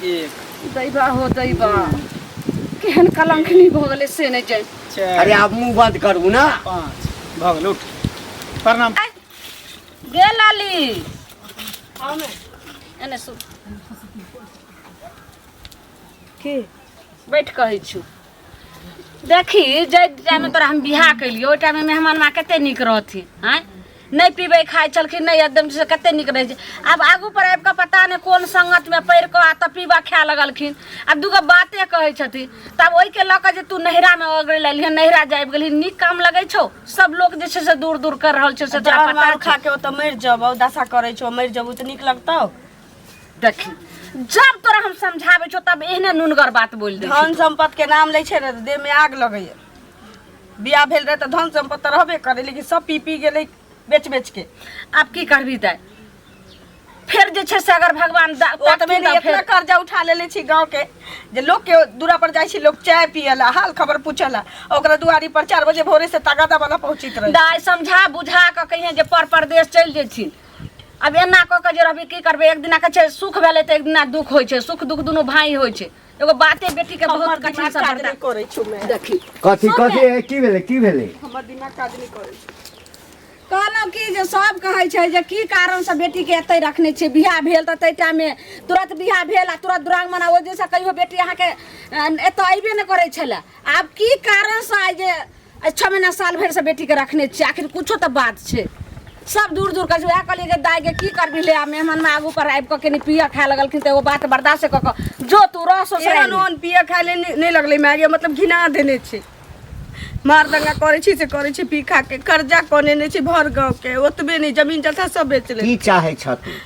एक दैबा हो दैबा केहन कलंकनी भऽ गेलै से नहि जानि चारि अरे आब मुंह बंद करू ना पाँच भऽ गेल उठ प्रणाम गे लाली एने सुन की बैठ कहै छु देखी जाहि टाइममे तोरा हम बियाह केलियौ ओहि टाइममे मेहमानमा कते नीक रहथिन आँय नहि पीबै खाइ छलखिन नहि एकदम से कते नीक रहै छै आब आगू पर आबि कऽ पता नहि कोन संगतमे पड़ि कऽ आ तऽ पीबा खाए लगलखिन आब दूगो बाते कहै छथिन तब ओहिके लऽ कऽ जे तू नैहरामे अगड़ि लेलही नैहरा जाबि गेलही नीक काम लगै छौ सब लोक जे छै से दूर दूर कर रहल छै से तोरा जहर पता मारू छौ खा के ओतऽ मरि जबौ दशा करै छौ मरि जबौ तऽ नीक लगतौ देखी जब तोरा हम समझाबै छौ तब एहने नुनगर बात बोल दै धन सम्पत्ति के नाम लै छै ने तऽ देह में आग लगैया बियाह भेल रहै तऽ धन सम्पत्ति तऽ रहबे करै लेकिन सब पी पी गेलै बेच बेच के आब की करबी दाइ फेर जे छै से अगर भगवान ओतबे ताकथिन नहि तऽ इतना फेर कर्जा उठा लेले छी गाँव के जे लोग के दूरा पर जाइ छी लोग चाय पियला हाल खबर पूछला ओकरा दुआरी पर 4 बजे भोरे से तगादा वाला पहुंचित रहे दाइ समझा बुझा कऽ कहिये जे पर परदेश चलि जेथिन आब एना कऽ कऽ जे रहबी की करबै एक दिना कहै छै सुख भेलै तऽ एक दिना दुख होइ छै सुख दुख दुनू भाई होइ छै एगो बाते बेटी के बहुत हमर कठिन दिमाग से काज बर्दाश्त नहीं करै छु मैं देखी कथी सुन कथी ने। हे, की भेलै की भेलै हमर दिमाग काज नहीं करै छै कहलहुँ कि जे सब कहै छै जे की कारणसँ बेटीके एतै रखने छियै बियाह भेल तऽ ताहि टाइममे तुरंत बियाह भेल आ तुरंत दुरागमन आ ओहि दिनसँ कहियो बेटी अहाँके एतऽ अयबे नहि करै छलै आब की कारणसँ आइ जे आइ 6 महीना साल भरिसँ बेटीके रखने छियै आखिर कुछो तऽ बात छै सब दूर दूर कहै छै उएह कहलियै जे दाइके की करबी ले आ मेहमानमे आगू पर आबि कऽ कनि पियऽ खाए लगलखिन तऽ एगो बात बर्दाश्त कऽ कऽ जो तू रह एहन ससुरारिमे ओहन पिए खाय ले नहि लगलै माय मतलब घिना देने छै मार दंगा करै छी से करै छी पी खा के कर्जा कऽ नेने छी भर गाँव के ओतबे नहि जमीन जथा सब बेच ले की चाहै छह तू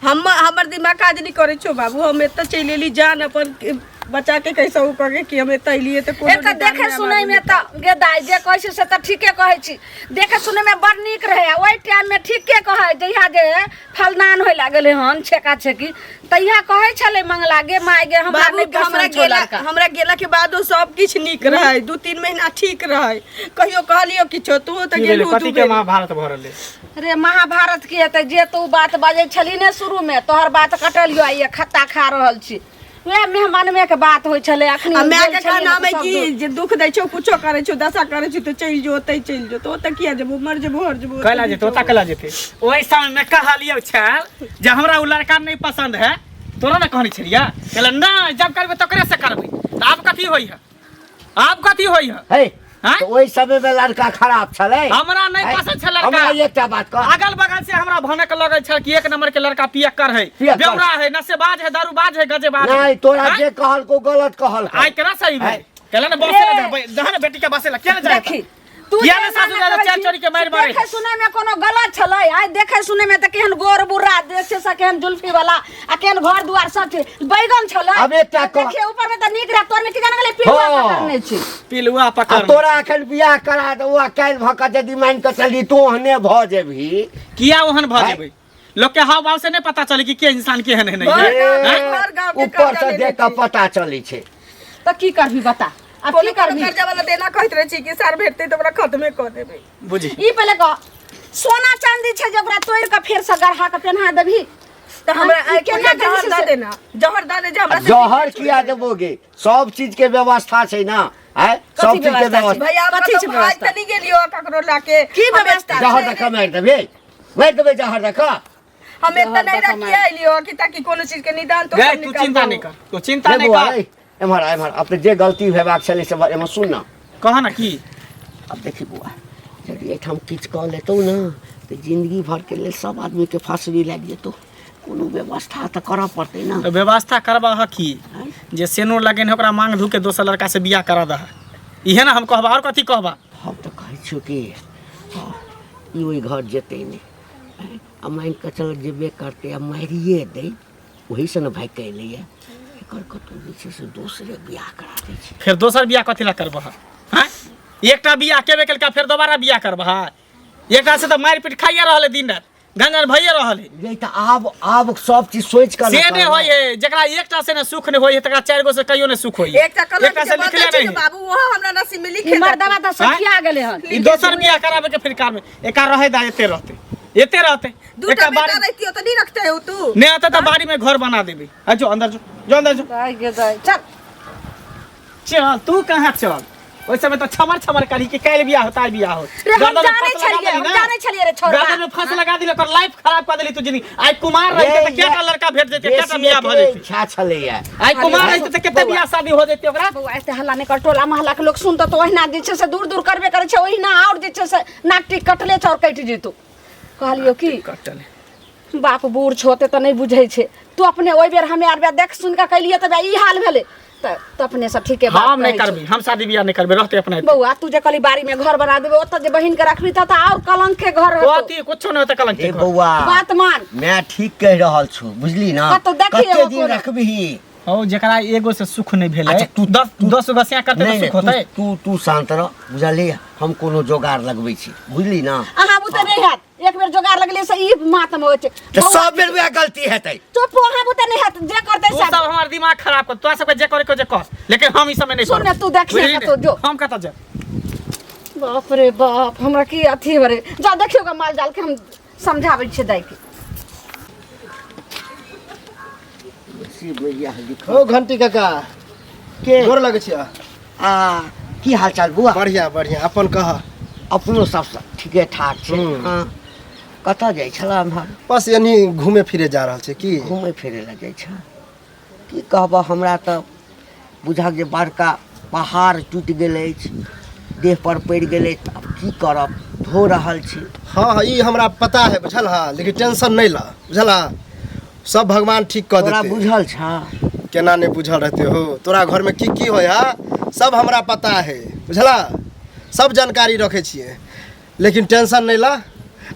हम हमर दिमाग काज नहि करै छौ बाबू हम एतऽ चलि एली जान अपन बचा के कैसे उ कऽ के कि हम एतऽ एलियै तऽ कोनो एक तऽ निदान देखे नहि सुनै आबि में तऽ गे दाइ जे कहै छी से तऽ ठीके कहै छी देखे सुनै में बड़ नीक रहै आ ओहि टाइम में ठीके कहै जहिया जे फलनान होय लागल हन छेका छेकी तहिया कहै छलै मंगला गे माय गे हमरा बाबू नहि हमरा पसंद छौ गेला लड़का हमरा गेला के बादो सब किछु नीक रहै 2-3 महीना ठीक रहै कहियो कहलियो किछो तू तऽ की भेलै गेलू कथी दू के बेर महाभारत भऽ रहलै रे महाभारत की हेतै जे तू बात बाजै छली ने शुरू में तोहर बात कटलियो आइए खत्ता खा रहल छी वएह मेहमानमे के बात होइ छलै अखनी आ माय गेल के छलियै कहना ने में तऽ सब कि दूर। जे दुख दै छौ कुछो करै छौ दशा करै छौ तऽ चलि जो ओतै चलि जो तऽ ओतऽ किया जेबो मर जेबो हर जेबो कैला जेतै ओतऽ कैला जेतै ओहि समय में कहलियौ छल जे हमरा ओ लड़का नहीं पसंद है तोरा ने कहने छलियै कहले नहीं जब करबै तकरे से करबै तऽ आब कथी होइ है आब कथी होइ है हे आँय? तऽ ओहि समय में लड़का खराब छलै हमरा नहि आँय? पसंद छल लड़का हमरा एकटा बात कह अगल बगल से हमरा भनक लगल छल कि एक नंबर के लड़का पियक्कर है पियक्कर। बेवड़ा है नशेबाज है दारूबाज है गजेबाज है नहीं तोरा आँय? जे कहलको गलत कहलको आइ केना सही भेल आँय? कहले ने बसे ला जा जहाँ ने बेटी के बसे ला किया ने जाए देखी तू किया जे ने सासु एना दादा कहै चारि छी, चोरी के मारि मारे देखे सुने में कोनो गलत छलै आइ देखे सुने में तऽ केहन गोर बुर्रा देखे से केहन जुल्फी वाला आ केहन घर दुआर सब छै बैगन छलै आब एकटा कह- देखिए ऊपर में तऽ नीक रह तोर में की जाने गेलै पिलुआ हाँ। पकड़ने छै पिलुआ आ पकड़ तोरा एखन बियाह करा दे आ काल्हि भऽ कऽ यदि मानि कऽ चली तू ओहने भऽ जेबही किया ओहन भऽ आँय? जेबै लोग के हाव भाव से नहीं पता चले कि के इंसान केहन है नहीं भर है गाँव- आँय? भर गाँव के ऊपर कर्जा से लेने देख कऽ छी। पता चलै छै तऽ की करबी बता आब कोनो की करबी कर्जा वाला देना कहैत रहै छी कि सार भेटतै तऽ ओकरा खत्मे कऽ देबै बुझी ई पहिले कह सोना चांदी छै जे ओकरा तोड़ि कऽ फेर से गढ़ा कऽ पेन्हा देबही तऽ हमरा ई आइ केना केना कहै जहर छै दऽ से? देना जहर दऽ दे जे हमरा से जहर किया देबोगे सब चीज के व्यवस्था छै ना आँय सब चीज के व्यवस्था छै? व्यवस्था भैया कथी छै कथी भाग व्यवस्था? तऽ नहि गेलियो ककरो लाके की व्यवस्था जहर दऽ कऽ मारि देबै मारि देबै जहर दऽ कऽ हम एतऽ जहर नहि दऽ कऽ रखिए अइलियो कि ताकि कोनो चीज के निदान तो गए तू चिंता नहीं कर तू चिंता रे नहीं बौआ कर रे, एम्हर आ, एम्हर अपने जे गलती हेबाक छलै से एम्हर सुन ना कह ना की अब देखी बौआ यदि एहिठाम किछु कऽ लेतौ ने तऽ जिंदगी भरके लेल सब आदमीके फँसरी लागि जेतौ कोनो व्यवस्था तऽ करऽ पड़तै ने तो व्यवस्था करबा ह की जे सेनो लगेन है ओकरा मांग धू के दोसर लड़का से बियाह करा दह इहे ना हम कहबा और कथी कहबा हम तऽ कहै छियौ कि हँ, ई ओहि घर जेतै नहि आ मानि कऽ चल जेबे करतै आ मारिए दै ओहीसँ ने भागि कऽ एलैए एकर कतहु जे छै से दोसरे बियाह करा दै छै फेर दोसर बियाह कथी ला करबह हँ एकटा बियाह केबे केलका फेर दोबारा बियाह करबह एकटा से तऽ मारि पीट खाइए रहल है दिन राति गंजन भइए रहल है नहीं तऽ आब आब सब चीज सोचि कऽ से ने नहि करबै। होइ है जकरा एकटा से ने सुख नहि होइ है तकरा चारि गो से कहियो नहि सुख होइ है एकटा कलम एकटा के से बात लिखले छै नहि ने है। बाबू वहाँ हमरा नसीब में लिखे ई मर्दवा तऽ सखिया गेलै हन ई दोसर बियाह कराबे के फिर कार में एका रहे दा एते रहते एते रहते। दूटा एकटा बेटा बाड़ी रहितियो तऽ नहीं रखते हो तू। नहीं आता तो बाड़ी में घर बना देबी। आ जो अंदर जो, जो अंदर जो। दाइ गे दाइ, चल। चल तू कहाँ चल, ओहि समय तो छमर छमर करी कि काल्हि बियाह होता बियाह हो। रे हम गर्दन में जानै फांस लगा छलियै, देली हम ना। जानै छलियै रे छोरा। गर्दन में फांस लगा दिली, ओकर लाइफ खराब कर देली तू जिंदगी। आइ कुमार रहिते तऽ ये, केटा लड़का भेट जेतै, केटा बेसी बियाह भऽ एकरे जेतै। इच्छा छलैया। आइ कुमार रहिते तऽ कते बियाह शादी हो जेतै ओकरा। बौआ एते हल्ला नहि कर, टोला मोहल्ला के लोक सुनतौ तऽ ओहिना जे छै से दूर दूर करबे करै छै, ओहिना आओर जे छै से नाक टीक कटले छै आओर कटि जेतौ। कहलियौ की कटल बाप बूढ़ छौ ओते तऽ नहि बुझै छै, तू अपने ओहि बेर हमे आर देख सुनि कऽ कैलियै तऽ ई हाल भेलै, तऽ अपने सब ठीके बात हम नहि कहै छौ। करबी, हम शादी बियाह नहि करबी, रहते अपने एते। बौआ तू जे कहली बाड़ी में घर बना देबै, ओतऽ जे बहिन के रखबी तऽ आओर कलंक के घर होतौ। अथी कुछो नहि होतै कलंक के ए घर। बौआ बात मान। मैं ठीक कहि रहल छु, बुझली ना? कतौ देखी कते एगो दिन कोनो। रखबही? हौ जकरा एगो से सुख नहि भेलै, अच्छा, तू- 10 गो सिया करतै तऽ नहीं, सुख नहीं, होतै। तू तू तू शांत रह, बुझलियै? हम कोनो जोगाड़ लगबै छी, बुझली ना? अहाँ बुते नहि हैत, एक बेर जोगाड़ लगले से ई मातम होइ छै। तऽ बौआ, सब बेर वएह गलती हेतै। चुप, अहाँ बुते नहि हैत, जे करतै तू सब। सब हमर दिमाग खराब कर, तोरा सबके जे करे के जे कर, लेकिन हम ई समय नहि सुन करब। ने, तू देखिए बुझली कतौ ने? जो। हम कतऽ जायब? बाप रे बाप, हमरा की अथी भरे जा देखियौ ग माल जाल के हम समझाबै छियै दाइ के। ओ घंटी काका के गोर लगै छियै। आ की हाल चाल बुआ? बढ़िया बढ़िया, अपन कह। अपनो सब ठीके ठाक छै। हम्म। हाँ, कतऽ जाइ छला एम्हर? बस यानी घूमे फिरे जा रहल छै। की घूमे फिरे लए जाइ छ? की कहबह, हमरा तऽ बुझक जे बड़का पहाड़ टूटि गेल अछि, देह पर पड़ि गेल अछि, आब की करब, धो रहल छी। हाँ हाँ, ई हमरा पता है, बुझल हा, लेकिन टेंशन नहीं ला, बुझल हा, सब भगवान ठीक कऽ तोरा देते। बुझल छ? केना नहीं बुझल रहते हो, तोरा घर में की की होय हा सब हमरा पता है, बुझला, सब जानकारी रखे छियै, लेकिन टेंशन नहीं ला,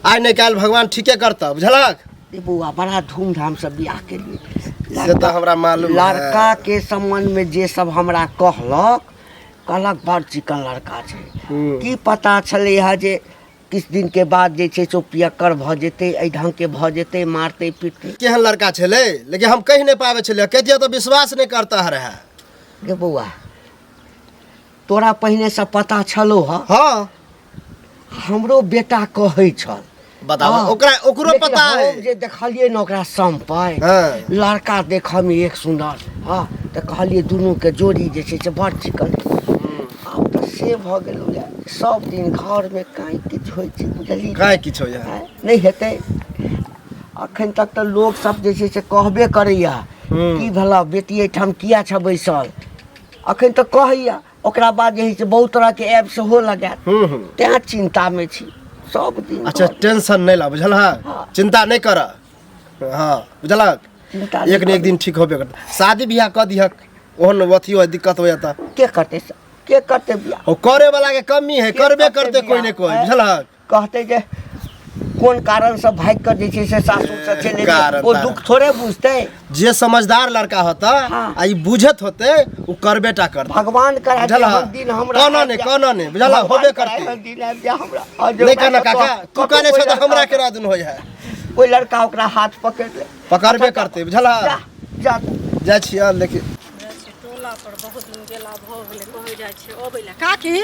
आइ नहीं काल्हि भगवान ठीके करता, बुझलक? ए बौआ, बड़ा धूमधाम से बियाह केलियै। से तऽ हमरा मालूम है। लड़का के संबंध में जे सब हमरा कहलक, कहलक बड़ चिकन लड़का छै। की पता छलै हँ जे किछु दिन के बाद जे छै से ओ पियक्कर भऽ जेतै, एहि ढंग के भऽ जेतै, मारतै पीटतै। केहन लड़का छलै, लेकिन हम कहि नहि पाबै छलियै, कहितियै तऽ विश्वास नहि करता रहए। गे बौआ, तोरा पहिने से पता छलो हँ? हाँ। हमरो बेटा कहै छल। बताबऽ, हाँ। ओकरा ओकरो लेकिन पता हम है। जे देखलियै ने ओकरा सम्पै, हाँ। लड़का देखऽ मे एक सुन्दर, हँ, तऽ कहलियै दुनू के जोड़ी जे छै से बड़ चिकन। आब तऽ से भऽ गेलौ ये, सब दिन घर मे काँय किछु होइ छै, बुझलियै? काँय किछु होइए? आँय, नहि हेतै। अखन तक तऽ लोक सब जे छै से कहबे करैया, की भेलौ बेटी एहिठाम किया छ बैसल, अखन तऽ कहैया। ओकरा बाद जे है से बहुत तरह के ऐप सेहो लगायत, तें चिंता में छी सब दिन। अच्छा टेंशन नहीं ला, बुझल है? हाँ। चिंता नहीं कर, हाँ बुझलक? चिंता नहीं एक न एक दिन ठीक होबे करतै। शादी बियाह कऽ दिहक, ओहन अथी हो दिक्कत हो जाता। के करते, के करते बियाह? ओ करे वाला के कमी है, के करबे करतै करते कोई बियाह? ने कोई, बुझलक? कहते जे कोन कारण से भागि कऽ जे छै से सासुर से चलि एलै, कारण ओ तारण। दुख थोड़े बुझतै। जे समझदार लड़का होता हाँ। आ ई बुझत होते, ओ करबे टा करते। भगवान करा बुझल जे हा? एहन दिन हमरा कहना आबि नहि, जाय। कहना नहि, बुझल हा? भगवान होबे करा करतै। एहन दिन आबि जाय हमरा। आ जे नहि ओकरा कहना कतौ- काका, तू कतौ कहने कोइ छौ तऽ लड़का हमरा ओकरा- केना दिन होइ है, कोइ लड़का ओकरा हाथ पकड़ि ले, पकड़बे करते, बुझल हा? जा जा। जाइ छियै लेकिन टोला पर बहुत दिन गेला भऽ गेलै, कहै जाइ छै अबै लए। काकी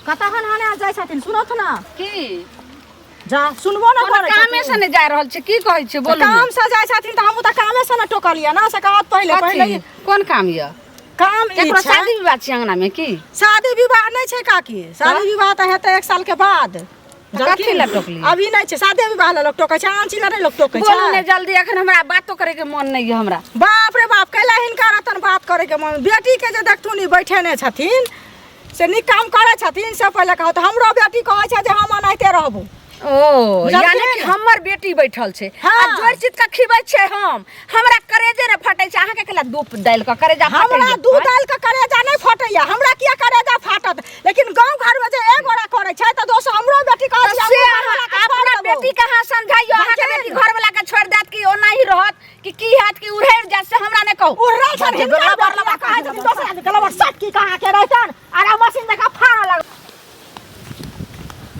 कतऽ हन हने जाइ छथिन, सुनत ना? की जा सुनबो ना कोनो करै कामे से नहि जा रहल छै, की कहै छै बोलू ने। काम से जाइ छथिन तऽ हमहूँ तऽ कामे से ने टोकलियै ना, से कहत पहिले कथी? पहिले। कोन काम यऽ? काम ई केकरो छै। शादी विवाह छै अंगना में की? शादी विवाह नहि छै काकी, शादी विवाह तऽ हेतै 1 साल के बाद। कथी लए टोकलियै? अभी नहि छै शादी विवाह लए लोक टोकै छै, आन चीज लए नहि लोक टोकै बोलू ने छै। जल्दी, अखन हमरा बातो करे के मन नहि यऽ हमरा। बाप रे बाप, कैला हिनका रतन बात करे के मन? बेटी के जे देखथुन ई बैठेने छथिन से नीक काम करै छथिन, से पहिले कहू। तऽ हमरो बेटी कहै छै जे हम एनाहिते रहबो। ओ बुझलखिन? यानी कि हमर बेटी बैठल छै हाँ। आ जोर चित के खिबै छै, हम हमरा करेजे ने फटै छै, अहाँके केला दूप दालि के करेजा फटै हमरा या? दूध दालि के करेजा नहि फटैया, हमरा किया करेजा फाटत? लेकिन गाँव घर में जे एक गोरा करै छै तऽ दोसर हमरो बेटी कहै तऽ छै, से हमरो अहाँ घरवला के छोड़ि अपना देबौ। बेटी के अहाँ समझाइयो, अहाँके बुझलखिन? बेटी घरवला के छोड़ि देत कि ओना ही रहत कि की हैत कि उड़ेर जायत, से हमरा नहि कहू। उड़ल छनि हिनकर गलबर बेटी, कहै छथिन दोसर आदमी गलबर सट की कहाँ के रहितन, आर मशीन देखा फाड़ऽ लग।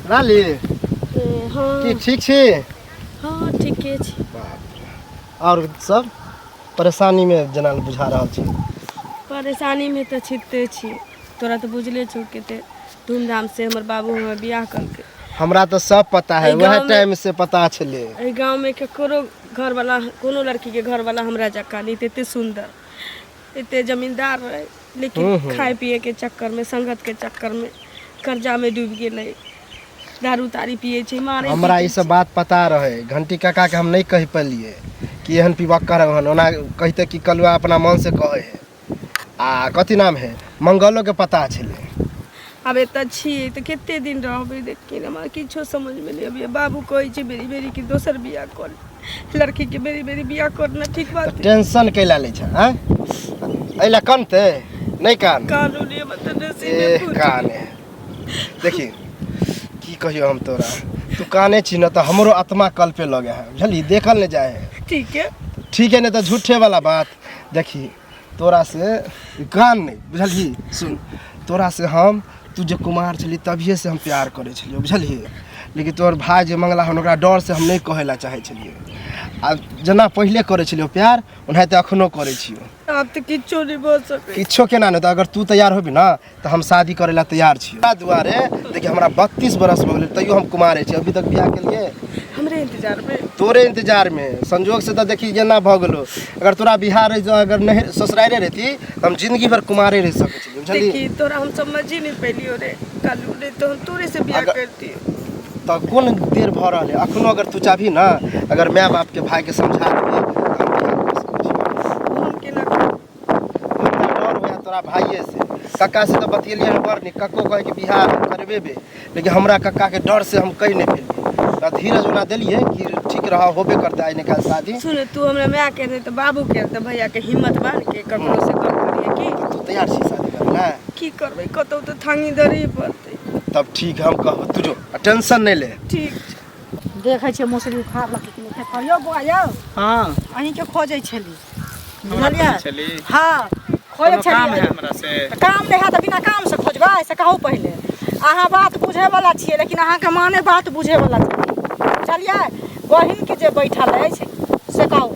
लाली हाँ। की ठीक छी? हाँ ठीके छी। और सब परेशानी में जेना बुझा रहल छी। परेशानी में तऽ छिते छी, तोरा तऽ बुझले छौ कते धूमधाम से हमर बाबू हमर बियाह कलकै, हमरा तऽ सब पता है एहि वएह गाँवमे- टाइम से पता छलै एहि गाँवमे ककरो घरवाला कोनो लड़कीके घरवाला हमरा जकाँ नहि एते सुन्दर एते जमींदार रहै लेकिन खाय पियैके चक्करमे संगतके चक्करमे कर्जामे डूबि गेलै दारू तारी पियै छै मारै हमरा पीटै ई सब बात पता रहै घंटी काका के हम नहि कहि पेलियै कि एहन पिबक्कर ओहन ओना कहिते कि कलुआ अपना मन से कहै है आ कथी नाम है मंगलो के पता छलै आब एतऽ छियै तऽ कते दिन रहबै देखिन हमरा किछो समझमे नहि अबैए बाबू कहै छै बेरी बेरी कि दोसर बियाह कऽ ले लड़कीके बेरी बेरी बियाह करना ठीक बात तऽ टेंशन कैला लै छै आँय एहि लए कनतै नहि कान कानूनी मतलब नसीबे ए फूटि काने देखी की कहियो हम तोरा तू काने छी न तऽ हमरो आत्मा कल्पे लगे है बुझली देखल नहि जाए है ठीक है ठीक है नहीं तऽ झूठे वाला बात देखी तोरा से कान नहीं बुझलही सुन तोरा से हम तू जे कुमार छली तभिए से हम प्यार करै छलियै बुझलही लेकिन तोहर भाय जे मंगला हन ओकरा डर से हम नहि कहै लए चाहै छलियै आ जेना पहिले करै छलियै प्यार ओनाहिते अखनो करै छियौ आब तऽ किछो नहि भऽ सकै किछो केना नहि तऽ अगर तू तैयार होबी ना तऽ हम शादी करै लए तैयार छी ताहि दुआरे देखिए हमरा 32 बरस भऽ गेलै तैयो हम कुमारे छी अभी तक बियाह के लिए हमरे इंतजार में तोरे इंतजार में संजोग से तऽ देखी जेना भऽ गेलो अगर तोरा बिहार रहि अगर नहीं ससुरारे रहती तऽ हम जिंदगी भर कुमारे रहि सकै छलियै बुझलियै देखी तोरा हम समझ ही नहीं पैलियो रे कालू रे तो हम तोरे से बियाह करती तऽ कोन देर भऽ रहल है अखनो अगर तू चाहबी ना अगर माय बाप के भाई के समझा देबी तऽ हम बियाह कऽ सकै छी। हम केना करब? हमरा डर होया तोरा भाइये से कक्का से तऽ बतियलियै हन बड़ नीक कक्को कहै कि बियाह हम करबेबे लेकिन हमरा कक्का के डर से हम कहि नहि पेलियै तऽ धीरज ओना देलियै कि ठीक रह होबे करतै आइ निकाल शादी सुन तू हमरा माय के नहीं तऽ बाबू के तऽ भैया के हिम्मत बांध के ककरो से गप करिए की तू तैयार छी शादी करै लए की करबै कतौ तऽ थांगी धरही पड़तै तब ठीक हम कहब तू जो आ टेंशन नहि ले ठीक छै देखै छियै मौसरी उखाड़लक कि नहि करियौ बौआ यौ हाँ अहीँके खोजै छली हमरा बुझलियै खोजै छली? हँ खोजै कोनो काम छली है हमरा से तऽ काम नहि हैत तऽ बिना कामसँ खोजबै से कहू पहिले अहाँ बात बुझैवला छियै लेकिन अहाँके माँ नहि बात बुझैवला छथिन बुझलियै बहिनके जे बैठल अछि से कहू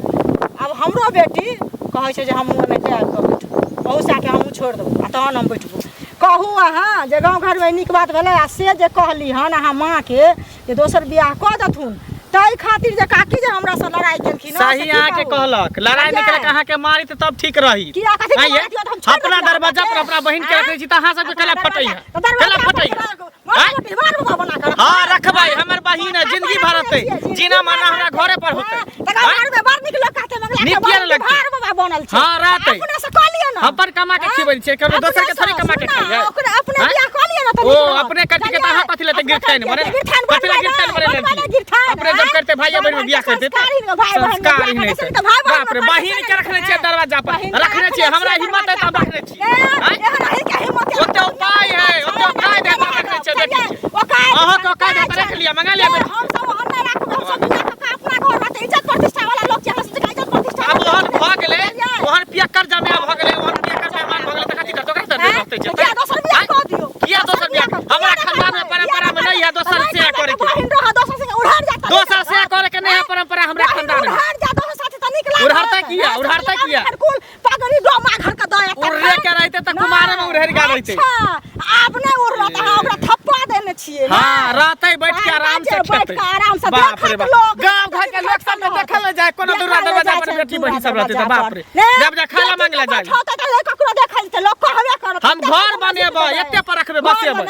आब हमरो बेटी कहै छै जे हमहूँ ओनाहिते आबि कऽ बैठबो अहू साहके हमहूँ छोड़ि देबो आ तहन हम बैठबो कहू अहाँ जे गाँव घरमे नीक बात भेलै आ से जे कहली हन अहाँ माँके जे दोसर बियाह कऽ देथुन ताहि खातिर जे काकी जे हमरा से लड़ाई केलखिन हँ, से सही की अहाँके कहू? कहलक लड़ाई बुझलियै? नहि केलक अहाँके मारी तऽ तब ठीक रही किया कथी के आँय ये? मारत यौ? तऽ हम छोड़ि अपना देलियै दरवाजा पर अहाँके। अपना बहिन के रखने छी तऽ अहाँ सबके अपना केला फटै है दरवाजा- तऽ दरवाजा केला पर फटै है केला- मार आँय? मोटी, मार बाबा बना कऽ रखबै। हाँ रखबै हमर बहिन है जिंदगी भर रहतै जिंदगी जीना माना हमरा घरे पर होतै हाँ, तऽ गाँव आँय? घरमे बड़ नीक लोक कहतै मंगला के नीक किया बड़ नहि लगतै? भार बाबा बनल छै हाँ, रहतै। अपने से कऽ लिअ ना अपन कमा के खिबै छियै ककरो दोसर के थोड़ी कमा के सुन ना, खइयै ओकरे अपने आँय? बियाह कऽ लिअ ना तऽ ओ नीक रहत। अपने कथी के तऽ अहाँ कथी लए तऽ गिरथाइन बने गिरथाइन कथी लए गिरथाइन बने बनबै ने गिरथाइन, अपने जब आँय? करते भाइये बहिन में बियाह करते संस्कार ही ने, भाइ बहिन में संस्कार बियाह ही नहीं करतै तऽ भाइ बहिन बाप रे में बहिन के रखने छियै दरवाजा पर बहिन के रखने छियै हमरा हिम्मत है तऽ हम रखने छियै आँय? एहन अहीं के हिम्मत है। ओते उपाय है ओते उपाय है तऽ रखने छियै बेटी के औकात अहाँके औकात है तऽ रख लिअ मंगा लिअ बेटी हम सब ओहन नहि राखबै हम सब बियाह कऽ कऽ अपना घर रहतै इज्जत प्रतिष्ठा वाला लोक छै हमरा सबके इज्जत प्रतिष्ठा आब ओहन भऽ गेलै ओहन पियक्कर जमाय भऽ गेलै ओहन पियक्कर मेहमान भऽ गेलै तऽ कथी करतै ओकरा तऽ रहतै तऽ किया दोसर बियाह कऽ दियौ किया दोसर बियाह हमरा खानदान में परंपरा में नहीं है दोसर से करे के बहिन रह दोसर से उड़हर जाता दोसर से करे के नहीं है परंपरा हमरा खानदान में उड़हर जा दोसर साथे तऽ नीक लागत उड़हरतै किया? उड़हरतै किया? कुल पगड़ी डोमा घर के दऽ उड़रे के रहते तऽ कुमारे में उड़हर के रहते अच्छा आब नहि उड़लत अहाँ ओकरा थप्पा देने छियै ने? हाँ रहते बैठ के आराम से बैठ खेतै के आराम से बाप रे देखत बाप लोक गांव घर के लोग सब में देखल नहीं जाए कोनो दूरा देखल दरवाजा जाइ पर छै, बेटी दूरा बहिन सब रहते तऽ दरवाजा बाप पर। रे ने, जब जा खाना बेटी मांगला के जाए बैठौतै तऽ ककरो देखल जेतै लोक कहबे करत हम घर बनेबै, एते पर रखबै, बस एबै।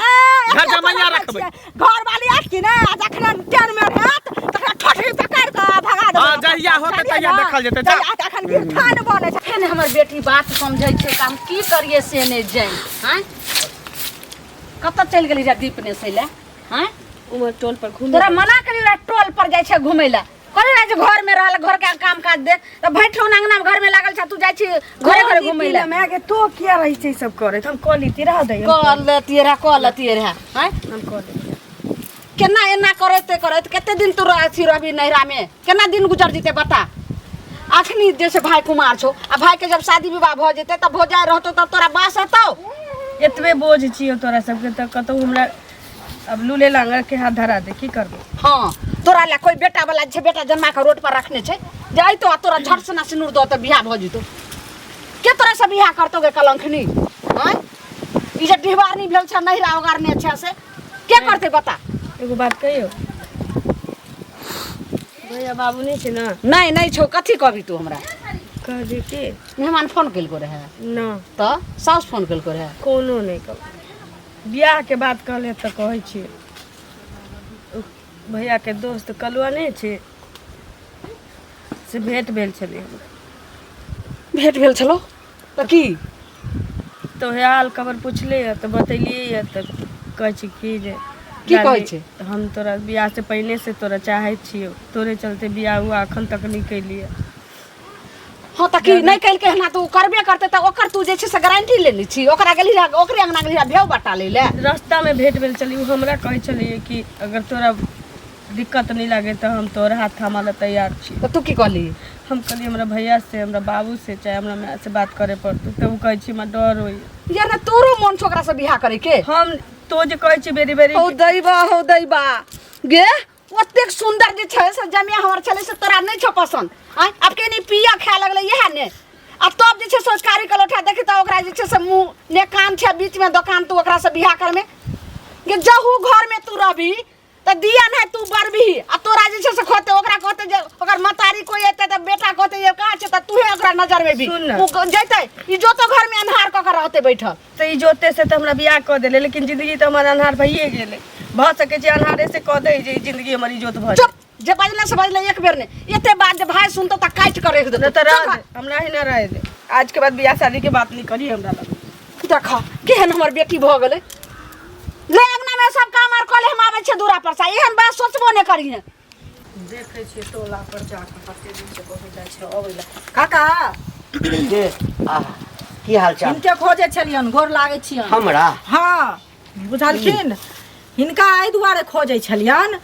घर जमैया रखबै। घर वाली आत कि नहि आ जखन टेन में रहत तखन ठोठरी पकड़ि कऽ भगा देबै हाँ, जहिया होतै तहिया देखल जेतै, जा। जहिया तखन गिरथान बनै छै फेर हमर बेटी बात समझै छै तऽ हम की करियै से नहि जानि आँय कतऽ चलि गेली रे दीप ने से लए आँय उमर टोल पर घूमे तोरा मना करी रहे टोल पर जाइ छै घुमै लए कहली रहे जे घर में रहल घर के काम काज देख तऽ भरि ठेहुन अंगना में घर में लागल छै तू जाइ छी घरे घरे घुमै लए माय के तो किया रही छै ई सब करैत हम कऽ लेती रह दे कऽ लेतियै रहे कऽ लेतियै रहे आँय हम कऽ लेती केना एना करैते करैत कते दिन तू अथी रहबी नैहरा में केना दिन गुजर जेतै बता अखनी जैसे भाई कुमार छौ आ भाई के जब शादी विवाह भऽ जेतै तब भौजाइ रहतौ तब तोरा बास हेतौ एतबे बोझ छियौ तोरा सबके तऽ कतौ हमरा अब लूले लांगर के हाथ धरा दे की करबो हाँ तोरा ला कोई बेटा वाला छै बेटा जन्मा के रोड पर रखने छै जे अयतो आ तोरा झट से ना सिनूर दो तऽ बियाह भऽ जेतौ के तोरा से बियाह करतौ गे कलंखनी आँय ई जे डिहबारनी भेल छै नैहरा ओगारने छै से के करतै बता एगो बात कहियो भैया बाबू नहि छै ने नहि नहि छौ कथी कहबी तू हमरा कहली कि मेहमान फोन केलको रहे ना तऽ साउस फोन केलको रहे कोनो नहि कहब बियाहके बात कहले तऽ कहै छियै ओ भैयाके दोस्त कलुआ नहि छै से भेंट भेल छलै हमरा भेंट भेल छलो तऽ की तऽ वएह हाल खबर पुछलियै तऽ बतेलियै यऽ तऽ कहै छै कि जे की कहै छै? हम तोरा बियाह से पहिने से तोरा चाहै छियौ तोरे चलते बियाह हुआ अखन तक नहि केलियै हँ तऽ की नहि केलकै हन तऽ ओ करबे करतै तऽ ओकर तू जे छै से गारंटी लेने छी ओकरा गेली रहए ओकरे अंगना गेली रहए भेव बटा लै लए रास्तामे भेंट भेल छलै ओ हमरा कहै छलियै कि अगर तोरा दिक्कत नहि लागे तऽ हम तोहर हाथ थामा लए तैयार छी तऽ तू की कहली हम कहलियै हमरा भैया से हमरा बाबू से चाहे हमरा माय से बात करे पड़तै तऽ ओ कहै छै हमरा डर होइए यार ने तोरो मन छौ ओकरा से बियाह करे के हम तो जे कहै छी बेरी बेरी हौ दैबा हौ दैबा गे ओतेक सुन्दर जे छै से जमिया हमर छलै से तोरा नहि छौ पसन्द आँय आब के नहि पिया खाए लगलै इएह ने आ तब जे छै संस्कारी के लोठा देखी तऽ ओकरा जे छै से मुँह ने कान छै बीचमे दोकान तू ओकरा से बियाह करमे गे जहू घरमे तू रहबी तऽ दिया नहि तू बरबही आ तोरा जे छै से खोते ओकरा कहते जे ओकर मतारी कोई एतै तऽ बेटा कहते जे कहाँ छै तऽ तूहे ओकरा नजर में भी सुन ने। ओ जैतै ई जो तो घर में अन्हार कऽ के रहतै बैठल तऽ ई जोते से तऽ हमरा बियाह कऽ देले लेकिन जिंदगी तऽ हमर अन्हार भइए गेलै भऽ सकै छै अन्हारे से कऽ दै जे ई जिंदगी हमर इजोत भऽ चुप जे बजले से बजले एक बेर नहि एते बात जे भाय सुनतो तऽ काटि कऽ राखि जाय देतौ नहि तऽ रह दे हमरा ही ना रह दे आज के बाद बियाह शादी के बात नहीं करी हमरा लग देख केहन हमर बेटी भऽ गेलै ले अंगना में सब काम आर कऽ ले हम आबै छियै दूरा पर से एहन बात सोचबो नहि करिहे देखै छियै टोला पर जाके कते दिन से कहै जाइ छै अबै लए काका के आहा की हाल चाल हिनके खोजै छलियन गोर लागै छियन हमरा हँ बुझलखिन हिनका एहि दुआरे खोजै छलियन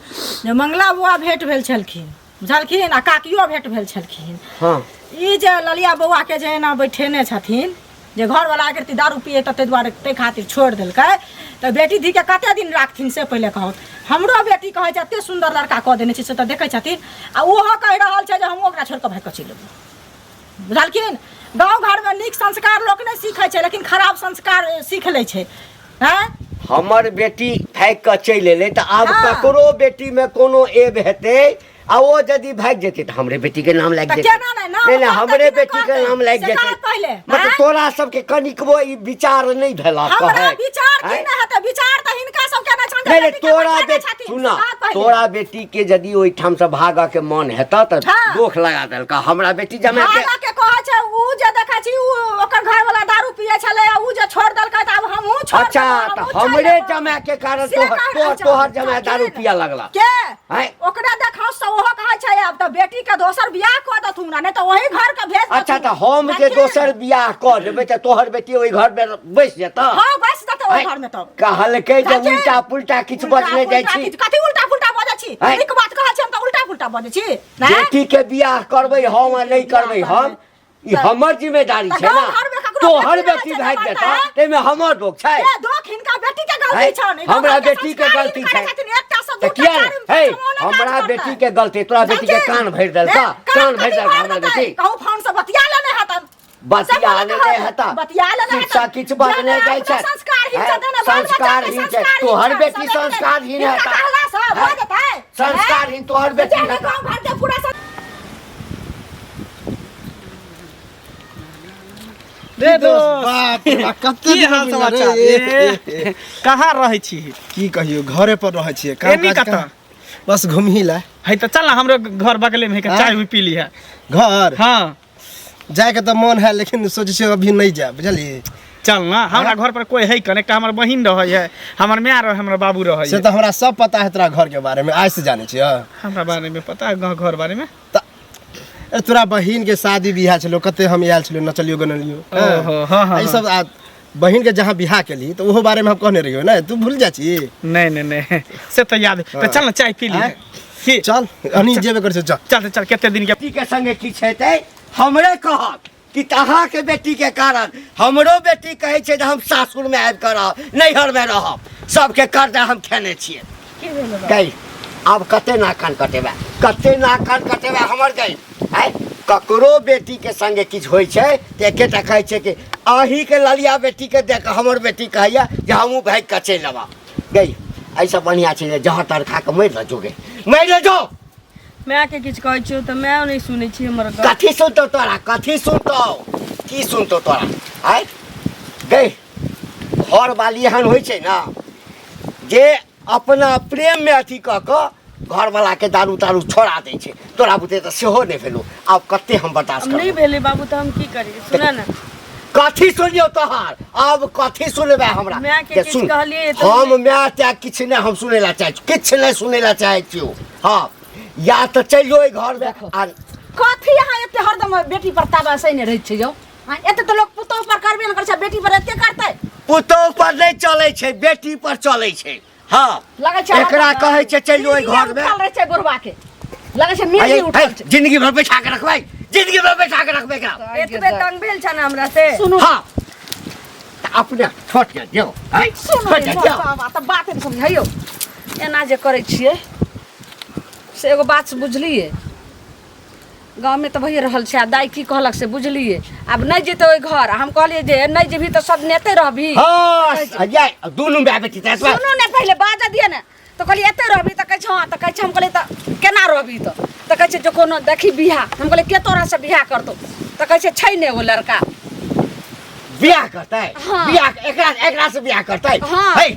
जे मंगला बौआ भेंट भेल छलखिन बुझलखिन आ काकियो भेंट भेल छलखिन हँ ई जे ललिया बौआके जे एना बैठेने छथिन जे घरवला आकृति दारू पिए तऽ ताहि दुआरे ताहि खातिर छोड़ि देलकै तऽ बेटी धीके कते दिन राखथिन से पहिले कहू हमरो बेटी कहै छै एते सुन्दर लड़का कऽ देने छै से तऽ देखै छथिन आ ओहो कहि रहल छै जे हम ओकरा छोड़ि कऽ भागि कऽ चलि एबै बुझलखिन गाँव घरमे नीक संस्कार लोक नहि सीखै छै लेकिन खराब संस्कार सीख लै छै आँय हमर बेटी भागि कऽ चलि एलै तऽ आब हँ। ककरो बेटीमे कोनो एब हेतै आ ओ यदि भागि जेतै तऽ हमरे बेटीके नाम लागि तऽ जेतै केना नहि? नाम नहि नहि करतै हमरे कि नहि बेटीके करतै? नाम लागि से जेतै कहत पहिले, मतलब आँय? तोरा सबके कनिकबो ई विचार नहि भेला हमरा कहै विचार की आँय? नहि हेतै विचार तऽ हिनका सबके नहि छनि जे नहि नहि बेटीके तोरा बैठेने बेटी छथिन, सुना से कहत पहिले। तोरा बेटी के यदि ओहिठाम से भागऽ के मन हेतऽ तऽ हँ। दोख लगा देलका हमरा बेटी जमा के भागऽ के कहै छै उ जे देखै छी उ ओकर घरवाला दारू पियै छलै आ उ जे छोड़ि देलकै तऽ आब हमहूँ छोड़ि अच्छा देबै, तऽ हमहूँ चलि हमरे जेबै। जमा के कारण से तोहर कहि तोहर रहल छौ। तोहर जमा दारू छथिन। पिया लगला के आँय? ओकरा देखाउ से ओहो कहै छै आब तऽ बेटी के दोसर बियाह कऽ देथुन आ नहि तऽ ओही घर के भेज अच्छा देथुन। तऽ हम जे बुझलखिन? दोसर बियाह कऽ देबै तऽ तोहर बेटी ओहि घर में बैस जेतऽ हँ बस जेतै ओहि आँय? घर में तब कहलकै जे बुझलखिन? उल्टा पुल्टा किछु उल्टा बजने जाइ पुल्टा छी किछु- कथी उल्टा पुल्टा बजै छी आँय? नीक बात कहै छी हम तऽ उल्टा पुल्टा बजै छी नहि? बेटी के बियाह करबै हम आ नहि करबै हम ई हमर जिम्मेदारी तऽ छै ना गाँव घरमे ककरो तोहर बेटी बेटी रहै छै भागि तऽ जेतऽ मरतै। ताहिमे हमर दोख छै ए दोख हिनका बेटी के गलती है? छनि ई हमरा गाँव घरके बेटी के संस्कार गलती हिनका छै छथिन, एकटा सँ तऽ दूटा किया चारिम हे पाँचम ओने काज हमरा करतै। बेटी के गलती तोरा बेटी के बुझलखिन? कान भरि देलका ए, कान भरि कथी देलका भरि हमरा देतै? बेटी कहू फोन से बतिया लेने हेतन बतिया लेने हेता बतिया लेने किछु हेतन किछु बजने जाइ छै संस्कारहीन हैं? छै तेना बाल बच्चा के संस्कारहीन छै संस्कारहीन तोहर छै, बेटी सब एतने। संस्कारहीन हिनका हेता कहला से भऽ हैं? जेतै संस्कारहीन तोहर बेटी जेहने हेता गाँव घर के पूरा रे दोस्त बाप रे बाप, कते की दिन हाल मिलल समाचार रे? ए, कहाँ रहै छी की कहियो घरे पर रहै छियै काम एनी काज कतऽ? कहाँ? बस घुमही ला है तऽ चल ना हमरो घर बगले में है के हाँ? चाय उय पी ली है घर हाँ जायके तऽ मन है लेकिन सोचै छियै अभी नहि जायब बुझलियै चल ना हमरा घर पर कोई है कन एकटा हमर बहिन रहै है हमर माय रहै हमर बाबू रहै से है तऽ हमरा सब पता है तोरा घर के बारे में आज से जानै छियै हमरा बारे में पता है गाँव घर बारे में तऽ अरे तोरा बहिन के शादी बियाह छलो कते हम आयल छलो नचलियो गनलियो ओहो, हाँ, हाँ, ई सब आ बहिन के जहाँ बियाह केली तऽ ओहो बारे में हम कहने रहियो ने तू भूल जाइ छी नहीं नहीं नहीं से तो याद है तो चल ना चाय पी ली आँय? की चल अनी जेबे कर चल चल चल कते दिन के बेटी के संगे किछु हेतै हमरे कहत कि अहाँके बेटीके कारण हमरो बेटी कहै छै जे हम सासुरमे आबि कऽ रहब नैहरमे रहब सबके कर्जा हम खेने छियै गई आब कते नाक कान कटेबै कते नाक कान कटेबै हमर गई आँय ककरो बेटीके संगे किछु होइ छै तऽ एकेटा कहै छै कि अहीँके ललिया बेटीके देख कऽ हमर बेटी कहैया जे हमहूँ भागि कऽ चलि अबा गई एहिसँ बढ़िआँ छै जे जहर तहर खा कऽ मरि रह जोगे, मरि रह जो। मायके किछु कहै छियौ तऽ माय नहि सुनै छी हमर गप। कथी सुनतौ तोरा, कथी सुनतौ, की सुनतौ तोरा? आय गई, घरवाली एहन होइ छै ने जे अपना प्रेममे अथी कऽ कऽ घरवलाके दारू तारू छोड़ा दै छै। तोरा बुते तऽ सेहो नहि भेलौ। आब कते हम बर्दाश्त आब नहि करबौ? भेलै बाबू, तऽ हम की करी? सुनऽ ने। कथी सुनियौ तोहर? आब कथी सुनबै हमरा? मायके जे किछु सुन, कहलियै तऽ हम माय तै किछु नहि हम सुनै लए चाहै छी, किछु नहि सुनै लए चाहै छियौ। हँ, या तऽ चलि जो एहि घरमे आ कथी अहाँ एते हरदम बेटी पर ताबा सही रहै छै यौ? आँय, एते तऽ लोक पुतोह पर करबे ने करै छै, बेटी पर एते करतै? पुतोह पर नहि चलै छै, बेटी पर चलै छै। हँ, लगै छै एकरा कहै छै चलि जो एहि घरमे। उठल रहै छै बुढ़वा के, लगै छै मिर्गी उठल छै। जिंदगी भर बैठा के रखबै, जिंदगी भर बैठा के रखबै एकरा। एतबे तंग भेल छ ने हमरा से। सुनू। हँ, तऽ अपने छोट के दियौ। आँय, सुनू छोट के दियौ। बाबा, तऽ बात नहि समझाइयौ। एना जे करै छियै से एगो बात बुझलियै, गाँवमे तऽ भइए रहल छै। आ दाइ की कहलक से बुझलियै, आब नहि जेतै ओहि घर। हम कहलियै जे नहि जेबही तऽ सब नेते रहबही। हँ, जाय दुनू माय बेटी तऽ एतबा। सुनू ने, पहिले बाजऽ दिअ ने। तऽ कहलियै एते रहबही? तऽ कहै छै हँ। तऽ कहै छै, हम कहलियै तऽ केना रहबही? तऽ कहै छै जे कोनो देखी बियाह। हम कहलियै के तोरा से बियाह करतौ? तऽ कहै छै छै ने एगो लड़का। बियाह करतै? हाँ। बियाह एकरा, एकरा से बियाह करतै? हाँ। है,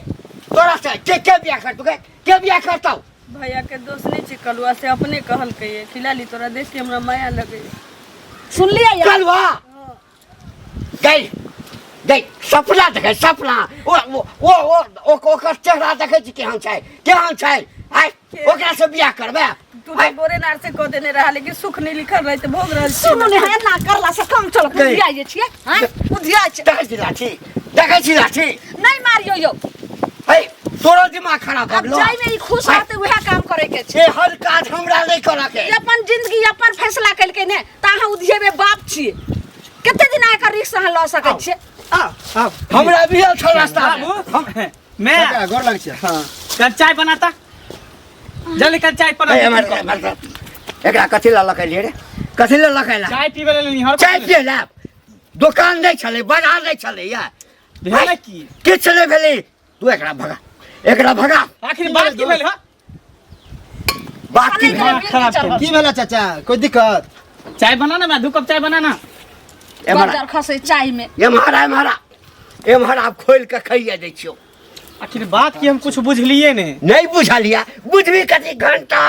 तोरा से के के बियाह करतौ? के के बियाह करतौ? भैया के दोस्त नहीं छै कलुआ, से अपने कहलकै कि लाली तोरा देख के हमरा माया लगे। सुनलियै यार? कलुआ गई गई, सपना देखै, सपना। ओ ओ ओ ओ ओकर चेहरा देखै छी, केहन छै, केहन छै? आय, ओकरा से बियाह करबै? तू तऽ गोरे नार से कऽ देने रहा, लेकिन सुख नहीं लिखल रहे तऽ भोग रहल छी। सुनू ने, एना करला से काम चलत? गई। बुधिया जे छियै, हैं, बुधिया छै। देखै छी लाठी, देखै छी लाठी। नहि मारियौ यौ। है, तोरो दिमाग खराब भऽ आब गेलौ। जाहिमे ई खुश रहतै उएह काम करे के छै। एहन काज हमरा नहि करऽ के। ई अपन जिंदगी अपन फैसला केलकै ने, तऽ अहाँ उधियेबै? बाप छियै, कते दिन अहाँ एकर रिस्क अहाँ लऽ सकै छियै? आब हमरा भी छौ रास्ता मे। बाबू मैं चाचा, गोर लगै छियै। हाँ, कल चाय बनाता, जल्दी कल चाय बना। ए, एम्हर, एम्हर, एकरा कथी लऽ लऽ रे? कथी लऽ लऽ? चाय पीबै लेल निहर। चाय पियै लए दोकान नहि छलै, बाजार नहि छलै या? भेलै की? किछु नहि भेलै। तू एकरा भगा, एकरा भगा। आखिर बात की भेल? हँ, बात की भेल? दिमाग खराब केलक। की भेला चाचा, कोई दिक्कत? चाय बना ना, मैं 2 कप चाय बनाना। एम्हर बज्जर खसै चाय में। एम्हर आ, एम्हर आ, एम्हर। आब खोलि कऽ खाइए दै छियौ। आखिर बात की, हम कुछ बुझलिए नहीं। नहि बुझलियै? बुझबी कथी घंटा।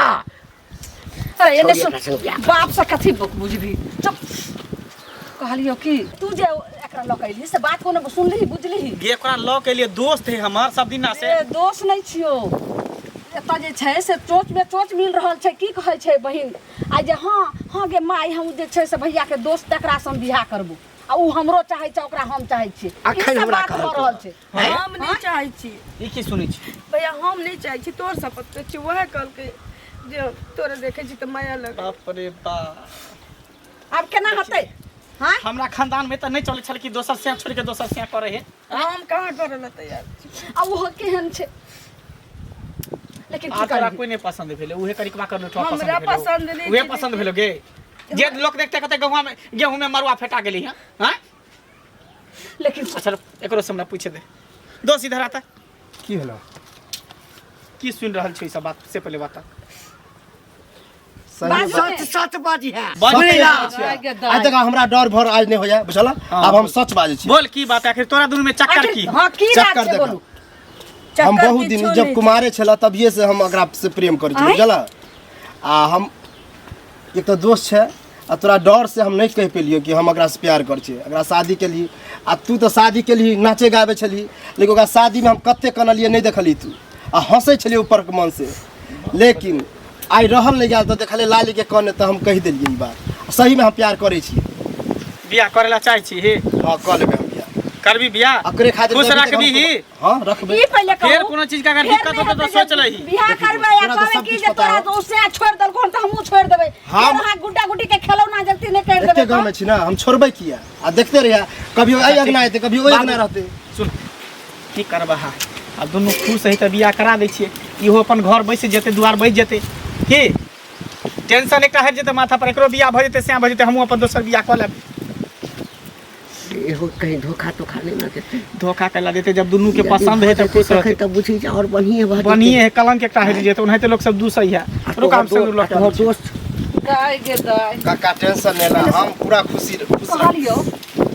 अरे एने छोड़िए सुन, एकरा संग बियाह। बाप से कथी बुझबी? चुप। कहलियो कि तू जे एकरा लऽ के अयली से बात कोनो सुनलिही, बुझलिही? गे, ओकरा लऽ के लिए दोस्त है हमर सब दिना से। ए, दोस्त नहि छियौ। एतऽ जे छै से चोच में चोच मिल रहल छै। की कहै छै बहिन आ जे हँ हँ गे माय, हम जे छै से भैया के दोस्त, तकरा से हम बियाह करबो आ उ हमरो चाहै छै, ओकरा हम चाहै छियै। ई अखन सब हमरा बात भऽ कहलकौ। रहल छै। हम नहीं चाहै छी। ई की सुनै छी? भैया, हम नहीं चाहै छी, तोर शपथ करै छी। वएह कहलकै जे तोरा देखै छी तऽ माया लगे। बाप रे बाप! आब केना हेतै? हाँ, हमरा खानदान में तऽ नहि चलै छल कि दोसर सिया छोड़ के दोसर सिया करे है। हम कहाँ करे ला तैयार छी? आ ओहो केहन छै, लेकिन आ की तोरा करबी? कोई नहीं पसंद भेलै, उहे करिकवा कर लुटवा पसंद हमरा भेलौ। पसंद नहि उहे छै। पसंद भेलो गे, जे लोक देखते कहते गहुआ में गेहूं में मरुआ फेटा गेली है। हाँ, लेकिन अच्छा, एकरो से हमरा पूछे दे। दोस्त, इधर आता। की भेलो? की सुन रहल छी ई सब बात से पहले बता। सही। बाजू ने। सच सच बाजी है। बाजी। सुनी ना। आइ तक हमरा डर भर आज नहि होइया, बुझल? आब हम सच बाजै छी। बोल, की बात है? आखिर तोरा दुनू में चक्कर की? हाँ, की बात चक्कर छै? देखा। बोलू। हम चक्कर बहुत दिन किछो जब नहि। कुमारे छला तभिए से हम एकरा से प्रेम करै छी, आँय? बुझल? आ हम एक तऽ दोस्त छै आ तोरा डर से हम नहि कहि पेलियौ कि हम एकरा से प्यार करै छियै, एकरा शादी केलही। आ तू तऽ शादी केलही, नाचे गाबै छलही, लेकिन ओकरा शादीमे हम कते कनलियै नहि देखलही तू, आ हँसै छलियै ऊपरके मन से। लेकिन आइ रहल नहि गेल तऽ देखलियै लालीके कने, तऽ हम कहि देलियै ई बात। सहीमे हम प्यार करै छी। बियाह करे ला चाहे छी हे? हँ, कऽ लेबै हम बियाह। करबी बियाह? ओकरे खातिर खुश तभी तक रखबी ही? हँ, रखबै। ई पहिले कहू। फेर कोनो चीज के अगर फेर दिक्कत नहि होतौ तऽ हेतै जे सोच लही। बियाह करबै आ तोरा तऽ कहबै सब कि किछु जे पता तोरा हौ। तो से छोड़ि देलको हन तऽ हमहूँ छोड़ि देबै। फेर अहाँ गुड्डा गुड्डी के खेलौना जलती नहि करि एके देबै। गाँवमे छी ने, हम छोड़बै किया? आ देखते रहिया, कभी एहि अङ्गना एतै, कभी ओहि अङ्गना रहतै। सुन, की करबह? आब दुनू खुश है तऽ बियाह करा दै छियै। इहो अपन घर बैस जेतै, दुआर बैस जेतै, की टेंशन एकटा हटि जेतै माथा पर। एकरो बियाह भऽ जेतै, सएह भऽ जेतै, हमहूँ अपन दोसर बियाह कऽ लेब। से एहो कहीं धोखा तोखा नहि ने देतै। धोखा कैला देते जब दुनू के पसंद है तब खुश तखन रहते। तऽ बुझी जे आओर बढ़िए भऽ जेतै। बढ़िए है कलंक एकटा हटि जेतै ओनाहिते लोक सब दूसै है। आ रुक हम तोहर सिन्दूर लऽ के तोहर आबै छी। दोस्त दाइ गे दाइ काका टेंशन नहि ला हम पूरा खुशी खुश रह कहलियौ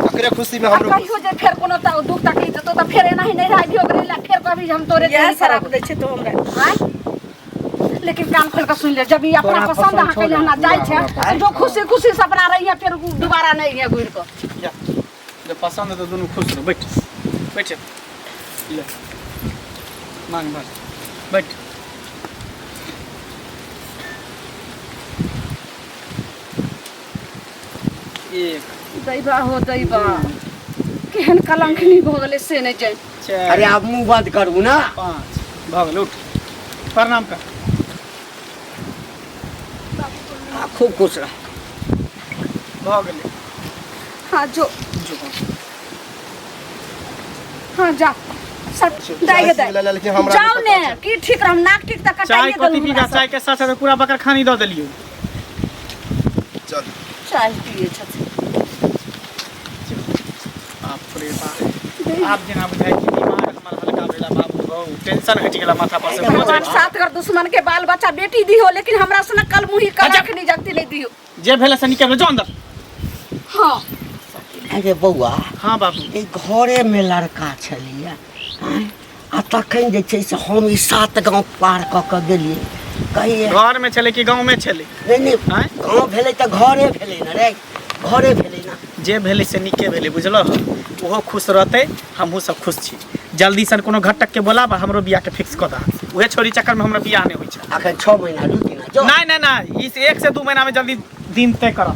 एकरे खुशी में आ हमरो कहियो जे फेर कोनो दुख तकलीफ देतौ तऽ फेर एनाही नहि रहबियो ओकरे लए फेर कहबी जे हम तोरे इएह देरी शराब करब दै छै तो हमरा आँय? लेकिन कान खोल के सुन ले जब ई अपना तोरा पसंद पसंद अहाँ छौ कैले ने, हमरा जाइ पूरा छै हमरा जो खुशी खुशी से अपना रही है फिर दोबारा नहीं है घुर के जा जब पसंद है तो दुनू खुश रहो बैठ बैठ ले मांग भर बैठ एक दैबा हो दैबा केहन कलंकनी भऽ गेलै से नहि जानि चारि अरे आब मुँह बंद करू ना पाँच भऽ गेल उठ प्रणाम कर आ, खूब खुश रह भऽ गेलै हाँ जो जो हाँ जा सब दाइ गे दाइ लेकिन हमरा जाउ नहि ने पता की ठीक रहम नाक ठीक तऽ चाय कटाइए कथी देलहुँ पीबा हमरा सब। चाय के साथ साथ पूरा बकर खानी दऽ देलियौ चल चाय पिए छथिन बाप रे बाप आब जेना बुझाइ कि दिमाग हमर हल्का भेला बाबू हौ टेंशन हटि गेला माथा पर से बोझ भगवान सात घर दुश्मन के बाल बच्चा बेटी दिहो लेकिन हमरा से कल मुही अच्छा। कलंक नहीं जगती नहीं दिहो जे भेला से निकल जो अंदर हाँ अरे बौआ हाँ बाबू ई घरेमे लड़का छलैया आँय? आ तखन जे छै से हम ई सात गाँव पार कऽ कऽ गेलियै कहियै घर में छलै कि गाँव में छलै नहि नहि आँय? गाँव भेलै तऽ घरे भेलै ने रे घरे भेलै ने जे भेलै से नीके भेलै बुझलह ओहो खुश रहतै हमहूँ सब खुश छी जल्दी सन कोनो घटक के बोलाब आ हमरो बियाह के फिक्स कऽ दह उहे छोरी चक्कर में हमरा बियाह नहि होइ छै अखन 6 महीना रुकि ना जो नहीं नहीं नहीं इस 1 से 2 महीना में जल्दी दिन तय करब।